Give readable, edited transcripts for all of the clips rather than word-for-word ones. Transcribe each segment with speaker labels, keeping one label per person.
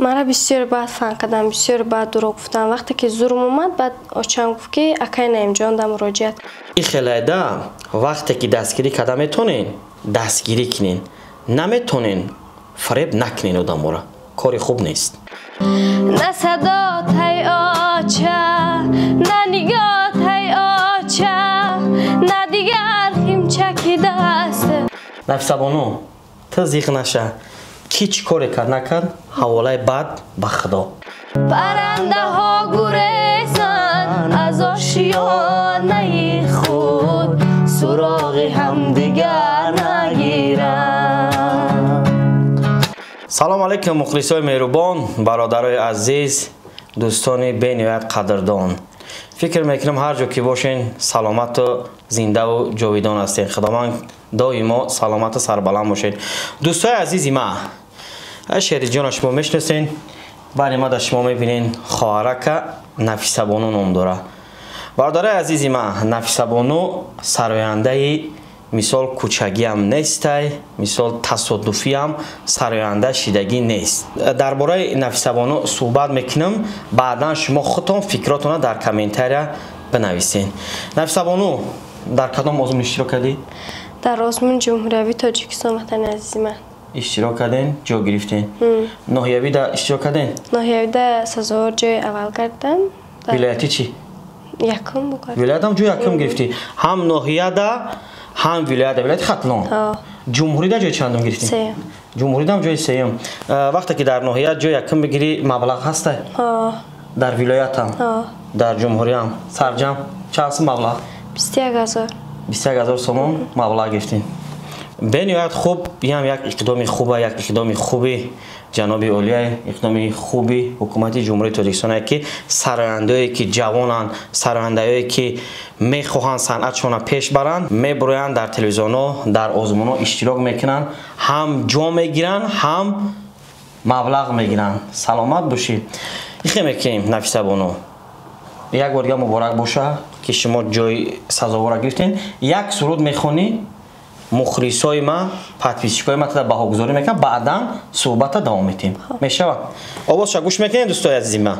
Speaker 1: Мара бисёр бад фан кардам, бисёр бад дурӯғ гуфтам. Вақте ки зурм омад, баъд очам гуфт, ки акай Наимҷон да муроҷиат.
Speaker 2: Ихелайда вақте ки дастгирӣ карда метонен, дастгирӣ кунен. Наметонен, фареб накунен одаморо. Кори хуб нест.
Speaker 1: На садо тай оча, на нигоҳ тай оча, на дигар химчаки даст.
Speaker 2: Нафисабону, ту зиқ наша. Ки чӣ коре кард накард, ҳаволаи бад ба Худо.
Speaker 1: Паррандаҳо гурезанд аз ошиёнаи худ, суроғи ҳамдигар нагиранд.
Speaker 2: Салом алейкум, мухлисои меҳрубон, бародарои азиз, дӯстони бениҳоят қадрдон. Фикр мекунам ҳар ҷо ки бошен саломату зиндаву ҷовидон ҳастен. Худованд доимо саломату сарбаланд бошед. Дӯстои азизи ма, Шериҷонро шумо мешиносен, баъди ма дар шумо мебинен хоҳарака Нафисабону ном дорад. Бародарои азизи ма, Нафисабону сарояндаи мисол кӯчагиам нестай, мисол тасодуфиам сароянда шидагӣ нест. Дар бораи Нафисабону суҳбат мекунам, баъдан шумо худтон фикротонро дар комментария бинависен. Нафисабону, дар кадом озмун иштирок кардӣ?
Speaker 1: Дар озмуни Ҷумҳуриявии Тоҷикистон, ватани азизи ман.
Speaker 2: Иштирок карден, ҷо гирифтен. Ноҳиявида иштирок карден?
Speaker 1: Ноҳиявида сазовор ҷои аввал гардам.
Speaker 2: Вилоятӣ чӣ?
Speaker 1: Якум бугардам.
Speaker 2: Вилоятам ҷои якум гирифтӣ. Ҳам ноҳияда, ҳам вилоята, вилояти Хатлон. Ҷумҳурида ҷои чандум гирифтӣ?
Speaker 1: Сеюм.
Speaker 2: Ҷумҳуридам ҷои сеюм. Вақте ки дар ноҳия ҷои якум бигирӣ, маблағ ҳаста? Дар вилоятам? Дар ҷумҳуриям? Сарҷам чанд сум маблағ?
Speaker 1: 21 000.
Speaker 2: 21 000 сомон маблағ гирифтем. Бениҳоят хуб, иам як иқдоми хуба, як иқдоми хуби ҷаноби олия, иқдоми хуби ҳукумати Ҷумҳурии Тоҷикистон, ки сарояндаое ки ҷавонанд, сарояндаое ки мехоҳанд санъатшонро пеш баранд, мебуроянд дар телевизионҳо, дар озмунҳо иштирок мекунанд, ҳам ҷо мегиранд, ҳам маблағ мегиранд. Саломат бошед. Ихе мекунем, Нафисабону, як бор дига муборак боша, ки шумо ҷои сазовора гирифтем. Як суруд мехонӣ, мухлисои ма, подписчикои ма тада баҳогузорӣ мекунам, баъдан суҳбата давом метиҳем. Мешавад? Овозша гӯш мекунем, дӯстои азизи ма.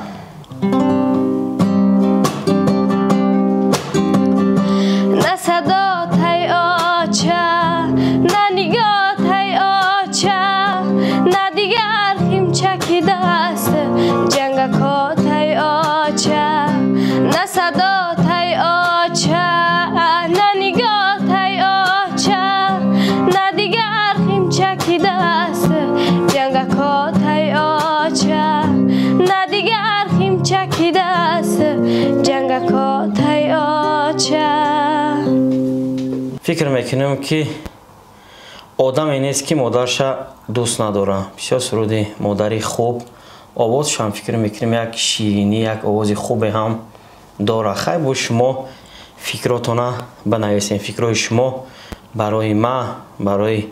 Speaker 1: На садо тай оча, на нигоҳ тай оча, на дигар химчаки даст, ҷангако тай оча. На садо тай оча, на нигоҳ тай оча, на дигар химчаки даст, ҷангако тай оча. На дигар химчаки даст, ҷангако тай оча.
Speaker 2: Фикр мекунам, ки одаме нест, ки модарша дӯст надорад. Бисёр суруди модари хуб, овозшам фикр мекунем як ширинӣ, як овози хубе ҳам дорад. Хай, бо шумо фикротона бинависем. Фикрҳои шумо барои ма, барои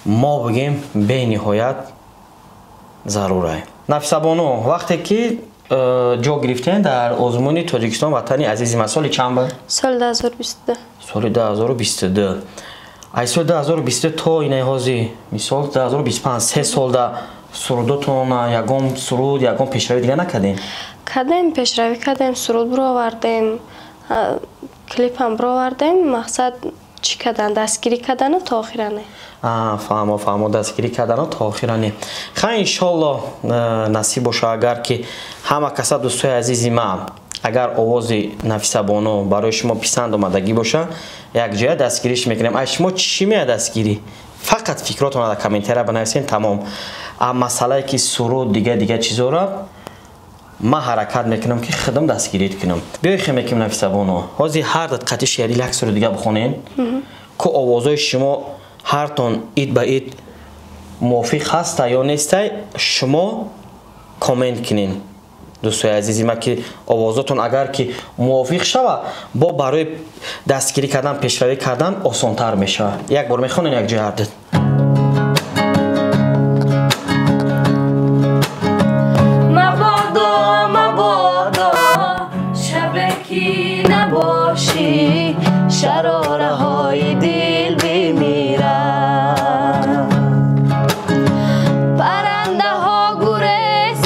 Speaker 2: мо бигем, бениҳоят зарурае. Нафисабону, вақте ки ҷо гирифтем дар озмуни Тоҷикистон ватани азизи ман, соли чанд буд?
Speaker 1: Соли 2022.
Speaker 2: Соли 2022. Ай соли 2022 то инаи ҳозир, мисол 2025, 3 солда сурудотона ягон суруд, ягон пешравӣ дига накардем?
Speaker 1: Кардем, пешравӣ кардем, суруд бировардем, клипам бировардем. Мақсад чӣ кардан, дастгирӣ кардану то охира не.
Speaker 2: Фаҳмо, фаҳмо, дастгирӣ кардану то охира не. Хай, иншолло, насиб боша, агар ки ҳама каса. Дӯстои азизи ман, агар овози Нафисабону барои шумо писанд омадагӣ боша, якҷоя дастгириш мекунем. Ай шумо чӣ меяд дастгирӣ? Фақат фикротонро дар комментария бинависен, тамом. А масъалае ки суруд, дига дига чизора, ман ҳаракат мекунам, ки худам дастгирит кунам. Биёй, хе мекунем, Нафисабону, ҳозир ҳар қати шеъри як суруд дига бихонен, ку овозҳои шумо ҳартон ид ба ид мувофиқ ҳаста ё нестай, шумо коммент кунен. Дӯстои азизи ма, ки овозотон агар ки мувофиқ шава, бо барои дастгирӣ кардан, пешравӣ кардан осонтар мешавад. Як бор мехонем якҷоя ҳардид.
Speaker 1: Мабодо, мабодо шабе ки набошӣ, шарораҳои дил бимирад. Паррандаҳо гурезанд.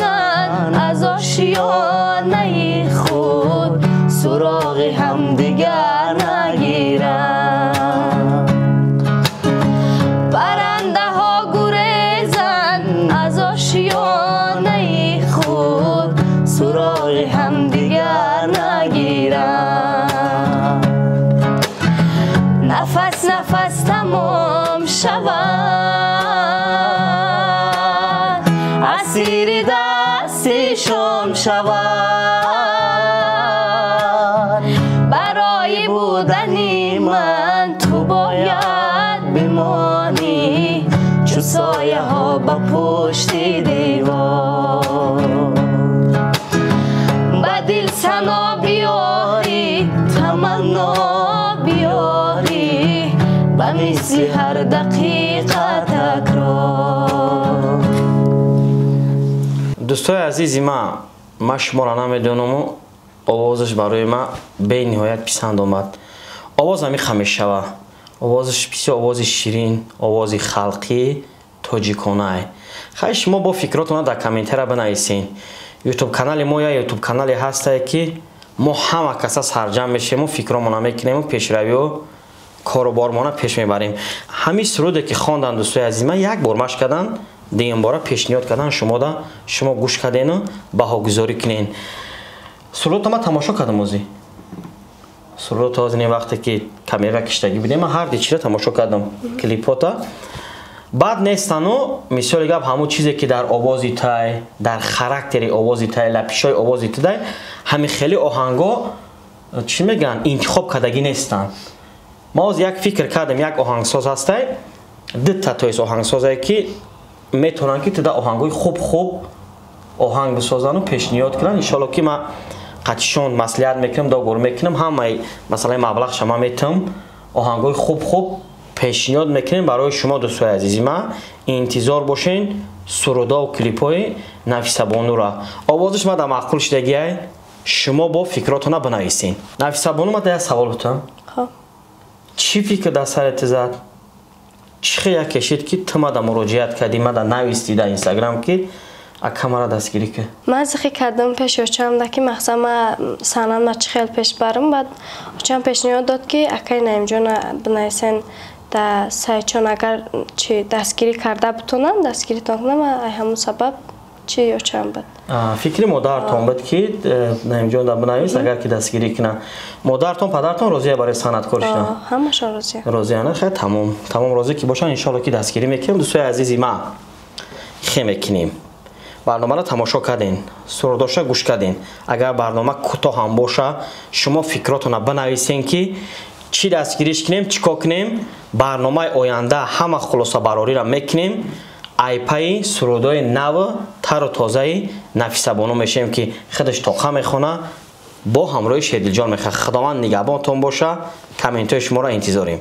Speaker 1: ошиёнаи худ суроғи ҳамдигар нагиранд. Нафас нафас тамом шавад, асири дасти шом шавад. Барои будани ман ту бояд бимонӣ, чу сояҳо ба пушти девор. Ба дил сано биёрӣ, таманно биёрӣ, ба мисли ҳар дақиқа такрор.
Speaker 2: Дӯстои азизи ман шуморо намедонаму овозаш барои ман бениҳоят писанд омад. Овоз ҳамиха мешава. Овозаш бисёр овози ширин, овози халқӣ, тоҷиконае. Хай, шумо бо фикротона дар комментария бинависен. Ютуб канали мо я ютуб канале ҳастае, ки мо ҳама каса сарҷамъ мешавему, фикромона мекунему, пешравиу корубормона пеш мебарем. Ҳамин суруде ки хондан, дӯстои азизи ман, як бор машқ кардан, дуюмбора пешниҳод кардан шумода, шумо гӯш кардену баҳогузорӣ кунен. Сурудто ман тамошо кардам озӣ. Сурудто озӣ не, вақте ки камера киштагӣ будем, ман ҳар ди чира тамошо кардам, клипота. Баъд нестану, мисоли гап, ҳамун чизе ки дар овози тай, дар характери овози тай, лапишҳои овози тай, ҳамин хеле оҳанго, чӣ мегӯянд, интихоб кардагӣ нестанд. Ма оз як фикр кардам, як оҳангсоз ҳастай, дута тоис оҳангсозае, ки метавонанд, ки туда оҳангҳои хуб хуб оҳанг бисозану пешниҳод кунанд. Иншоалло, ки ман қатишон маслиҳат мекунам, договор мекунам, ҳамаи масъалаи маблағша ман метавам, оҳангҳои хуб хуб пешниҳод мекунем барои шумо, дӯстои азизи ман. Интизор бошен сурудову клипҳои Нафисабонура. Овозаш ма дар маъқул шидагиай, шумо бо фикротона бинависен. Нафисабону, ма да як савол бутам. Чӣ фикр дар сарат зад, чӣ хел кешид, ки ту мада муроҷиат кардӣ, мада навистӣ дар Инстаграм, ки ака, мара дастгирӣ кар?
Speaker 1: Ман зихӣ кардам пеши очамда, ки мақсад ма санъат ма чӣ хел пеш барам. Баъд очам пешниҳод дод, ки акаи Наимҷона бинависен дар сайтчон, агар чи дастгирӣ карда бутонам, дастгиритон кунам. Ай ҳамун сабаб чи очам буд.
Speaker 2: Фикри модаратон буд, ки Наимҷон да бинавис, агар ки дастгирӣ кунам. Модаратон, падаратон розия барои санъаткор шудан?
Speaker 1: Ҳамашон розия.
Speaker 2: Розияна? Хай, тамом, тамом, розӣ ки бошанд, иншоалло, ки дастгирӣ мекунем. Дӯстои азизи ман, хе мекунем. Барномаро тамошо кардем, сурудоша гӯш кардем. Агар барнома кӯтоҳ ҳам боша, шумо фикротона бинависен, ки чӣ дастгириш кунем, чӣ кор кунем. Барномаи оянда ҳама хулосабарорира мекунем, айпаи сурудои наву тару тозаи Нафисабону мешавем, ки худаш тоқа мехона, бо ҳамроҳи Шердилҷон мехоҳад. Худованд нигаҳбонтон боша, комментҳои шуморо интизорем.